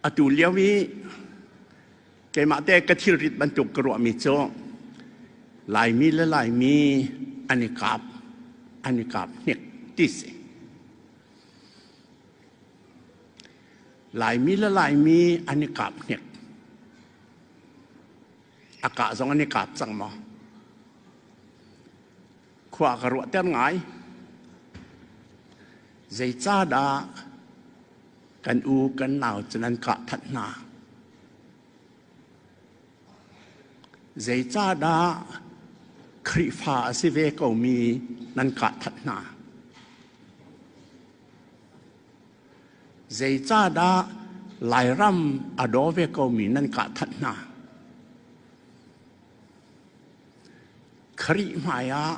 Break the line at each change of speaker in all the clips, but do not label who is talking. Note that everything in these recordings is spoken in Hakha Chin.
Atu lio i keimah te ka thilrit bantuk ka ruahmi cu Laimi le Laimi an i kap, an i kap hnik ti si. Laimi le Laimi an i kap hnik. A kah zong an i kap cang maw? Khua ka ruahter ngai. Zeicahdah kan u kan nau cu nan kah that hna? Zeicahdah Khrihfa a si ve komi nan kah that hna? Zeicahdah Lairam a daw ve komi nan kah that hna? Khrih hmaiah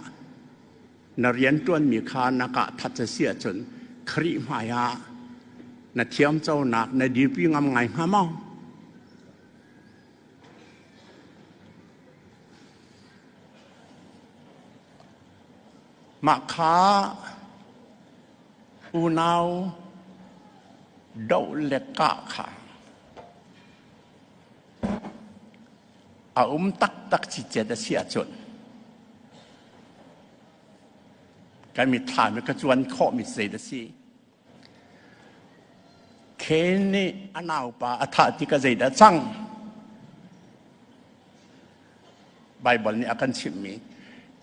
na rianṭuanmi kha na kah that a si ahcun Khrih hmaiah na thiamconak na dirpi ngam ngai hnga maw? Mah kha unau doh le kah kha A um taktak cicet a si ahcun kan mitthlam i ka cuan khawhmi zei a si. Cain nih a naupa a thah tikah zeidah cang? Baibal nih a kan chimhmi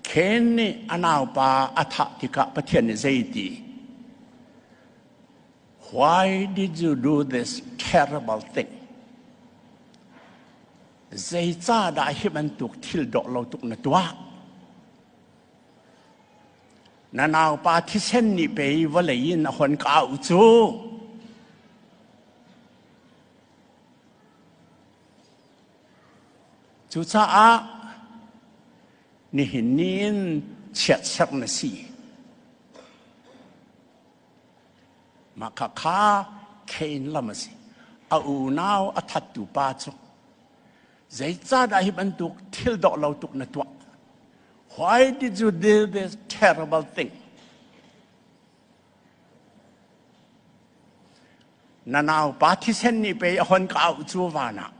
Cain nih a naupa a thah tikah Pathian nih zei ti? Why did you do this terrible thing? Zeicahdah hi bantuk thil dawh lo tuk na tuah? Na naupa thisen nih pei vawlei in a hon ka auh cu. Cucaah nihin ni in chiatserh na si. Mah khakha Cain lam a si. A unau a thattu pa cu zeicahdah hi bantuk thil dawh lo tuk na tuah? Why did you do this terrible thing? Na naupa thisen nih pei a hon ka auh cu van ah.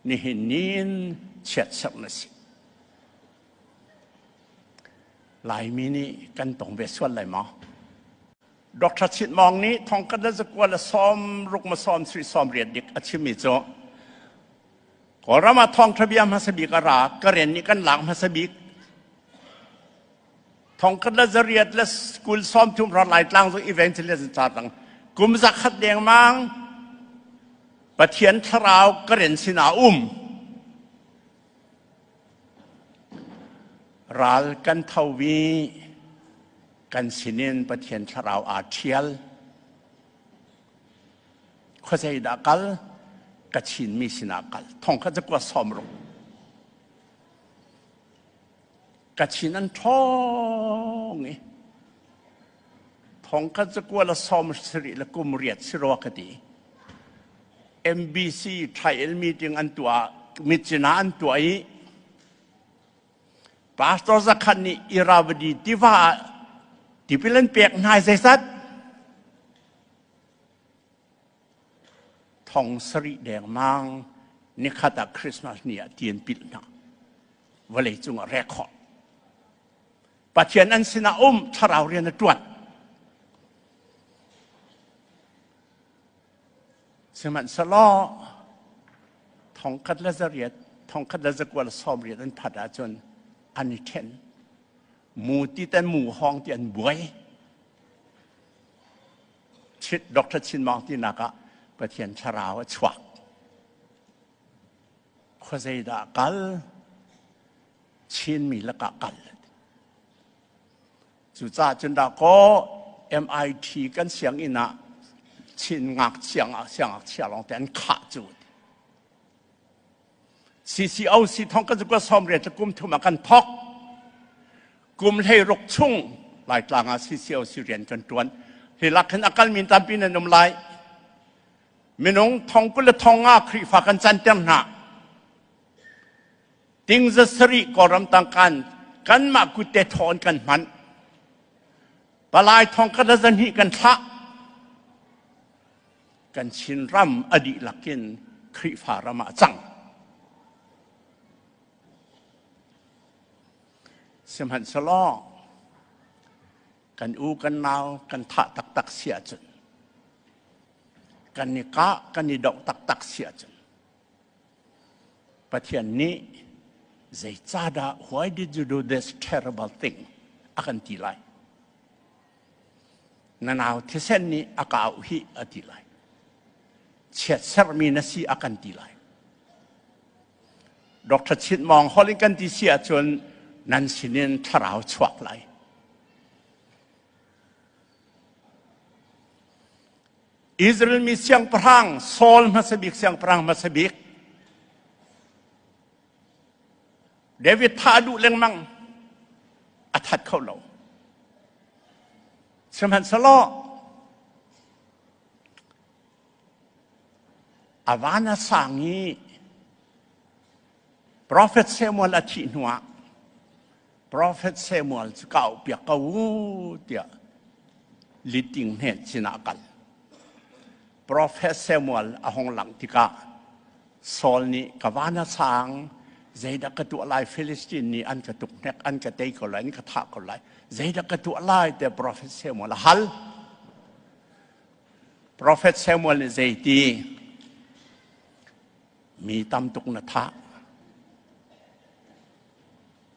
Nihin ni in chiatserh na si. Laimi nih kan tong ve sual lai maw? Dr. Chit Mawng nih thongkhat le zakua le sawm ruk ma sawm sri sawm riat dik a chimmi cu Kawlram ah thawngṭha bia hmasa bik a ra ka rian nih kan lak hmasa bik thongkhat le zariat le kul sawm thum rat lai tlang zong evangelism ca tang kum zakhat dengmang Pathian thlarau ka rian sinah um Ral kan tho i kan sinin Pathian thlarau aa ṭhial. Khuazei dah kal? Ka Chinmi sinah kal. Thong kha zakua sawm ruk. Kachin an ṭhawng i thong kha zakua le sawm sarih le kum riat si rua ka ti. MBC trial meeting an tuah mitcina an tuah i Pastor zakhat nih Irrawaddy tiva ah tipil an pek hna zeizat thong sarih dengmang nikhat ah Christmas ni ah ti an pilh hna vawlei cung ah rek khawh Pathian an sinah um thlarau rian a ṭuan Sihmanhsehlaw thongkhat le zariat, thongkhat le zakua le sawmriat an phat ahcun an i ṭhen. Mu ti ten mu hawng ti an buai. Chit Dr. Chin Maung tinak ah Pathian thlarau a chuak. Khuazei dah kal? Chinmi lakah kal. Cucaah cun dahkaw MIT kan sianginn ah Chin ngakchia siangngakchia lawngte an khah cu. CCOC thong kan cu sawm riat le kum thum ah kan thok. Kum hlei ruk chung Laitlang ah CCOC rian kan tuan. Hi lak hin a kalmi tampi nan um lai. Minung thong kul le thong nga Khrihfa kan canter hna. Tingza sarih Kawlram tangkan kanmah kutte thawn kan hman. Palai thong khat le zahnih kan thlah. Kan Chinram a dihlak in Khrihfa ram ah cang. Sihmanhsehlaw kan u kan nau kan thah taktak si ahcun kan i kah kan i doh taktak si ahcun Pathian nih zeicahdah why did you do this terrible thing a kan ti lai. Na nau thisen nih a ka auh hi a ti lai. Chiatserhmi na si a kan ti lai. Dr. Chin Mawng holh in kan ti si ahcun nan sinin thlarau chuak lai. Israel mi siangpahrang Saul hmasa bik siangpahrang hmasa bik David thah a duh lengmang a that kho lo. Sihmanhsehlaw a van a sang i Prophet Samuel a thih hnuah Prophet Samuel cu ka auhpiak ko u tiah liting hnet sinah a kal. Prophet Samuel a hung langh tikah Saul nih ka van a sang zeidah ka tuah lai Philistine nih an ka tuk hnek an ka tei ko lai an ka thah ko lai zeidah ka tuah lai tiah Prophet Samuel a hal. Prophet Samuel nih zeiti mi tam tuk na thah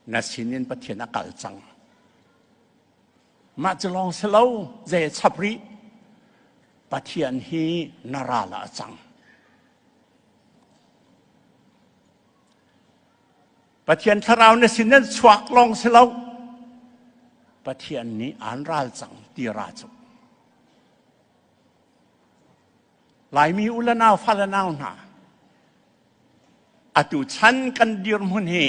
na sinin Pathian a kal cang. Mah cu lawng si lo, zei chap rih. Pathian hi na ral ah a cang. Pathian thlarau na sin in chuak lawng si lo. Pathian nih aan ral cang ti ra cu. Laimi u le nau fa le nau hna atu chan kan dirhmun hi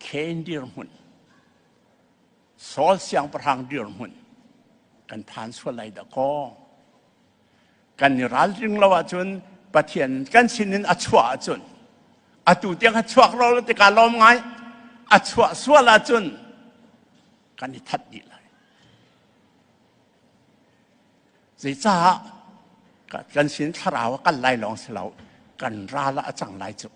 Cain dirhmun Saul siangpahrang dirhmun kan phan sual lai dah kaw kan i ralring lo ahcun Pathian kan sinin a chuah ahcun atu tiang a chuak lo tikah lawm ngai a chuah sual ahcun kan i that dih lai Zeicah kan sin thlarau a kal lai lawng si lo, kan ral ah a cang lai cu.